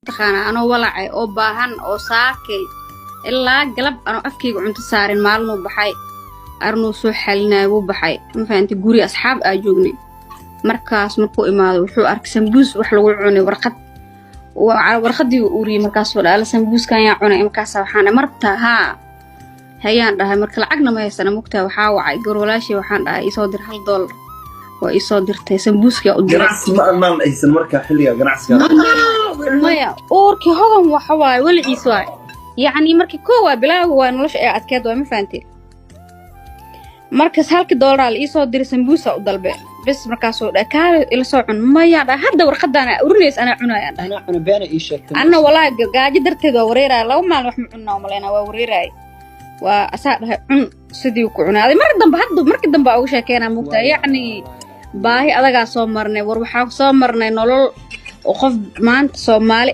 Taqaanaa, anoo walacay oo baahan oo saakay ilaa galab anoo afkayga cunto saarin, maalinuu baxay, arnuu soo xalinaayo, wuu baxay, ma fahanti? Guri asxaab aa joognay. Markaas markuu imaado, wuxuu arkay sambuus wax lagu cunay, warqad, warqadii uu uriyey. Markaasuu dhaala, "Sambuuskan yaa cunay?" Markaasa waxaan dhahay, "Marabtaa haa hayaan," dhahay. Marka lacagna ma haysana, mugtaa? Waxaa wacay gabar walaashii, waxaan dhahay, "Iisoo dir $1." Waa iisoo dirtay, sambuuskaa u diray. Ganacsi ma maan haysan marka xilliga ganacsiga? Maya, uurkii Hodan waxa waaye weliciis waay, yacni markii koo waa bilaaga waa nolosha ee adkeed waa, ma fahanteen? Markas halkii doolaraa la iisoo diray, sambuusa u dalbe bes. Markaasuu dhahay, "Kaale ila soo cun." "Maya," dhahay, "hadda warqadaana urinaysa, anaa cunayaan," dhahay. Anaa cuna, beena ii sheegtay. Anna walaahi gaajo darteed waa wareeraya, 2 maalin wax ma cunaa umalaynaa, waa wareeraya. Waa asaa dhahay, "Cun." Sidii ku cunay aday. Mar dambe, hadda markii dambe aa uga sheekeynaa, mugtaa? Yacni baahi adagaa soo marnay. War waxaa soo marnay nolol oo qof maanta Soomaali.